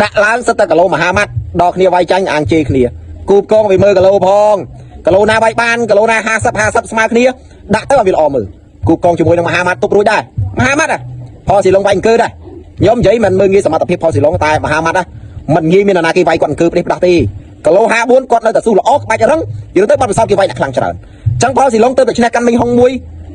ដាក់ឡើងសិតតែគីឡូមហាម៉ាត់ដល់គ្នាវាយចាញ់អាងជេរគ្នាគូបកងវាមើលគីឡូផងគីឡូណាវាយបានគីឡូណា50 50ស្មើគ្នាដាក់ទៅឲ្យវាល្អមើលគូបកងជាមួយនឹងមហាម៉ាត់ទប់រួចដែរមហាម៉ាត់ផលស៊ីឡុងវាយអង្គើដែរខ្ញុំនិយាយមិនមើលងាយសមត្ថភាពផលស៊ីឡុងតែមហាម៉ាត់ណាមិនងាយមាននរណាគេវាយគាត់អង្គើផ្ដេសផ្ដាស់ទេគីឡូ54គាត់នៅតែស៊ូល្អក្បាច់រឹងយល់ទៅបាត់ពិសោធន៍គេវាយអ្នកខ្លាំងច្រើនចឹងផលស៊ីឡុងទៅតែឈ្នះកាន់មីហុងមួយ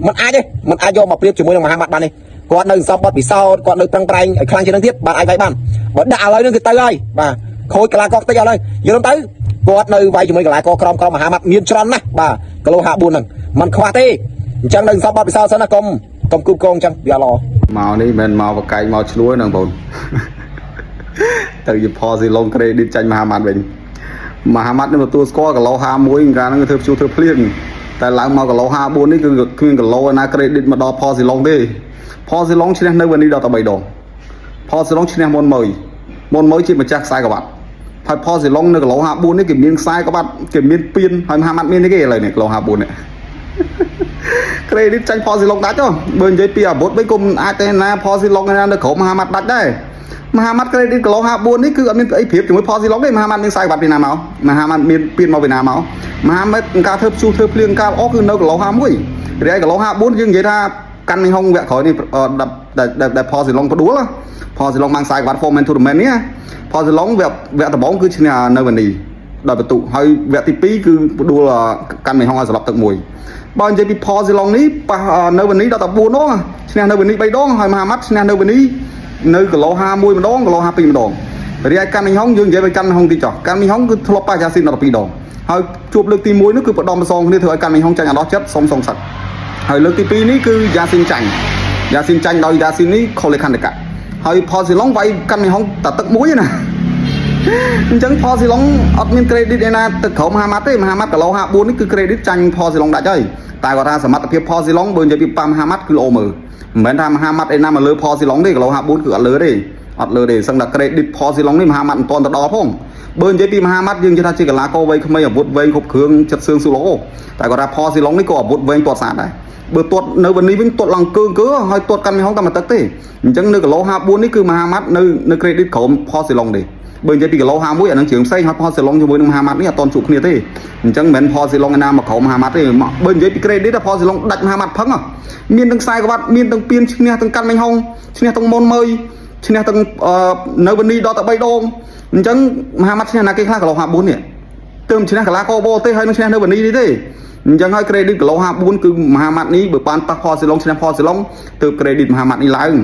មិនអាចទេមិនអាចយកមកប្រៀបជាមួយនឹងមហាម៉ាត់បានទេគាត់នៅសពបត់ពិសោធន៍គាត់នៅប្រឹងប្រែងឲ្យខ្លាំងជាងនឹងទៀតបាទអាចវាយបានបើដាក់ឥឡូវនឹងគឺទៅហើយបាទខូចកីឡាករតិចឥឡូវយល់ទៅគាត់នៅវាយជាមួយកីឡាករក្រមក្រមមហាម៉ាត់មានច្រើនណាស់បាទគីឡូ54ហ្នឹងมันខ្វះទេអញ្ចឹងនៅសពបត់ពិសោធន៍សិនណាកុំកុំគូកងអញ្ចឹងវាអត់ល្អ មកនេះមិនមែនមកបកែកមកឆ្លួយហ្នឹងបង ទៅជាផលស៊ីឡុង credit ចាញ់មហាម៉ាត់វិញមហាម៉ាត់នេះទទួលស្គាល់គីឡូ51កាលហ្នឹងធ្វើព្យុះធ្វើភ្លៀងតែឡើងមកគីឡូ54នេះគឺគ្មានគីឡូណា credit មកដល់ផលស៊ីឡុងទេផលស៊ីឡុងឈ្នះនៅវេនីដល់តែ3ដងផលស៊ីឡុងឈ្នះមុនមើយមុនមើយជាម្ចាស់ខ្សែក្រវ៉ាត់ហើយផលស៊ីឡុងនៅគីឡូ54នេះគេមានខ្សែក្រវ៉ាត់គេមានពៀនហើយមហាម៉ាត់មាននេះគេឥឡូវនេះគីឡូ54នេះ credit ចាញ់ផលស៊ីឡុងដាច់ហ៎បើនិយាយពីអាវុធវិញគុំអាចទេណាផលស៊ីឡុងណានៅក្រុមមហាម៉ាត់ដាច់ដែរមហាម៉ាត់ credit គីឡូ54នេះគឺអត់មានអីប្រៀបជាមួយផលស៊ីឡុងទេមហាម៉ាត់មានខ្សែក្បាត់ពីណាមកមហាម៉ាត់មានពៀនមកពីណាមកមហាម៉ាត់ការធ្វើព្យុះធ្វើភ្លៀងការល្អគឺនៅគីឡូ51រីឯគីឡូ54យើងនិយាយថាកាន់មីហុងវគ្គក្រោយនេះដែលផលស៊ីឡុងផ្ដួលផលស៊ីឡុងបានខ្សែក្បាត់ Four Man Tournament នេះផលស៊ីឡុងវគ្គវគ្គដំបូងគឺឈ្នះនៅវនីដោយបន្ទុកហើយវគ្គទី2គឺផ្ដួលកាន់មីហុងឲ្យស្លាប់ទឹកមួយ បើនិយាយពីផលស៊ីឡុងនេះប៉ះនៅវនីដល់តែ4ដងឈ្នះនៅវនី3ដងហើយមហាម៉ាត់ឈ្នះនៅវនីនៅគីឡូ51ម្ដងគីឡូ52ម្ដងរីឯកាន់មីហុងយើងនិយាយពីកាន់មីហុងទីចោះកាន់មីហុងគឺធ្លាប់ប៉ះយ៉ាស៊ីនដល់2ដងហើយជួបលើកទី1នោះគឺបដំសងគ្នាធ្វើឲ្យកាន់មីហុងចាញ់អាដោះចិត្តសុំសងសឹកហើយលើកទី2នេះគឺយ៉ាស៊ីនចាញ់យ៉ាស៊ីនចាញ់ដោយយ៉ាស៊ីននេះខូលេខន្ទកៈហើយផលស៊ីឡុងវាយកាន់មីហុងតែទឹកមួយណា អញ្ចឹងផលស៊ីឡុងអត់មាន credit ឯណាទៅក្រុមហាម៉ាត់ទេមហាម៉ាត់គីឡូ54នេះគឺ credit ចាញ់ផលស៊ីឡុងដាច់ហើយតែគាត់ថាសមត្ថភាពផលស៊ីឡុងបើនិយាយពីប៉ាមហាម៉ាត់គឺល្អមើលមិនមែនថាមហាម៉ាត់ឯណាមកលើផលស៊ីឡុងទេគីឡូ54គឺអត់លើទេអត់លើទេសឹងតែ credit ផលស៊ីឡុងនេះមហាម៉ាត់មិនទាន់ទៅដល់ផងបើនិយាយពីមហាម៉ាត់យើងនិយាយថាជាកីឡាករវ័យក្មេងអាវុធវែងគ្រប់គ្រឿងចិត្តសឿងស៊ូឡូតែគាត់ថាផលស៊ីឡុងនេះក៏អាវុធវែងទាត់ស្អាតដែរបើទាត់នៅវនីវិញទាត់ឡើងកើកើហើយទាត់កាន់មីហុងតែមួយទឹកទេអញ្ចឹងនៅគីឡូ54នេះគឺមហាម៉ាត់នៅនៅ credit ក្រុមផលស៊ីឡុងទេ បើនិយាយពីគីឡូ51អានឹងជើងផ្សេងហើយផលស៊ីឡុងជាមួយនឹងមហាម៉ាត់នេះអត់តន់ជួបគ្នាទេអញ្ចឹងមិនមែនផលស៊ីឡុងឯណាមកក្រុមមហាម៉ាត់ទេបើនិយាយពី credit ផលស៊ីឡុងដាច់មហាម៉ាត់ផឹងមានទាំងខ្សែក្រវ៉ាត់មានទាំងពៀនឈ្នះទាំងកាន់មេងហុងឈ្នះទាំងមុនមើយឈ្នះទាំងនៅវនីដល់តែ3ដងអញ្ចឹងមហាម៉ាត់ឈ្នះណាគេខ្លះគីឡូ54នេះទើបឈ្នះកីឡាករបរទេសហើយនឹងឈ្នះនៅវនីនេះទេអញ្ចឹងហើយ credit គីឡូ54គឺមហាម៉ាត់នេះបើបានប៉ះផលស៊ីឡុងឈ្នះផលស៊ីឡុងទើប credit មហាម៉ាត់នេះឡើង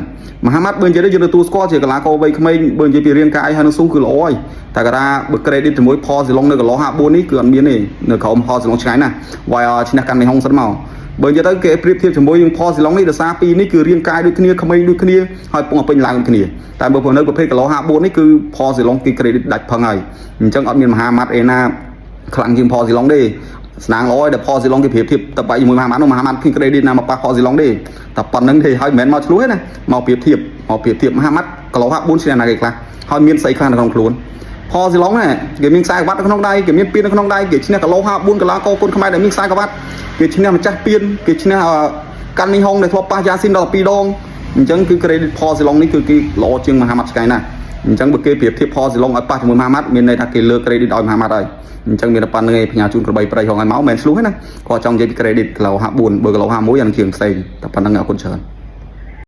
មហាម៉ាត់បើនិយាយទៅយើងទទួលស្គាល់ជាកីឡាករវ័យក្មេងបើនិយាយពីរាងកាយហើយនឹងស៊ូគឺល្អហើយតែគាត់ថាបើ credit ជាមួយផលស៊ីឡុងនៅគីឡូ54នេះគឺអត់មានទេនៅក្រោមផលស៊ីឡុងឆ្ងាយណាស់វាយឈ្នះកាន់មីហុងសិនមកបើនិយាយទៅគេប្រៀបធៀបជាមួយនឹងផលស៊ីឡុងនេះដោយសារពីរនេះគឺរាងកាយដូចគ្នាក្មេងដូចគ្នាហើយពងឲ្យពេញឡើងដូចគ្នាតែបើនៅប្រភេទគីឡូ54នេះគឺផលស៊ីឡុងគេ credit ដាច់ផឹងហើយអញ្ចឹងអត់មានមហាម៉ាត់អេណាខ្លាំងជាងផលស៊ីឡុងទេស្នាងល្អដែលផលស៊ីឡុងគេប្រៀបធៀបទៅបែកជាមួយមហាម៉ាត់នោះមហាម៉ាត់គ្មាន credit ណាមកប៉ះផលស៊ីឡុងទេតែប៉ុណ្្នឹងទេហើយមិនមែនមកឆ្លោះទេណាមកប្រៀបធៀបមកប្រៀបធៀបមហាម៉ាត់គីឡូ54ឈ្នះណាគេខ្លះហើយមានស្អីខ្លះនៅក្នុងខ្លួនផលស៊ីឡុងណាគេមានខ្សែក្រវ៉ាត់នៅក្នុងដៃគេមានពៀននៅក្នុងដៃគេឈ្នះគីឡូ54កីឡាករគុណខ្មែរដែលមានខ្សែក្រវ៉ាត់គេឈ្នះម្ចាស់ពៀនគេឈ្នះកាន់មីហុងដែលធ្លាប់ប៉ះយ៉ាស៊ីនដល់2ដងអញ្ចឹងគឺ credit ផលស៊ីឡុងនេះគឺគេល្អជាងមហាម៉ាត់ឆ្កែណាស់អញ្ចឹងបើគេប្រៀបធៀបផលស៊ីឡុងឲ្យប៉ះជាមួយមហាម៉ាត់មានន័យថាគេលើក credit ឲ្យមហាម៉ាត់ហើយអញ្ចឹងមានតែប៉ុណ្្នឹងឯងផ្ញើជូនក្របីព្រៃហងឲ្យមកមិនមែនឆ្លោះទេណាគាត់ចង់និយាយពី credit គីឡូ54បើគីឡូ51អានឹងជាងផ្សេងតែប៉ុណ្្នឹងអរគុណច្រើន។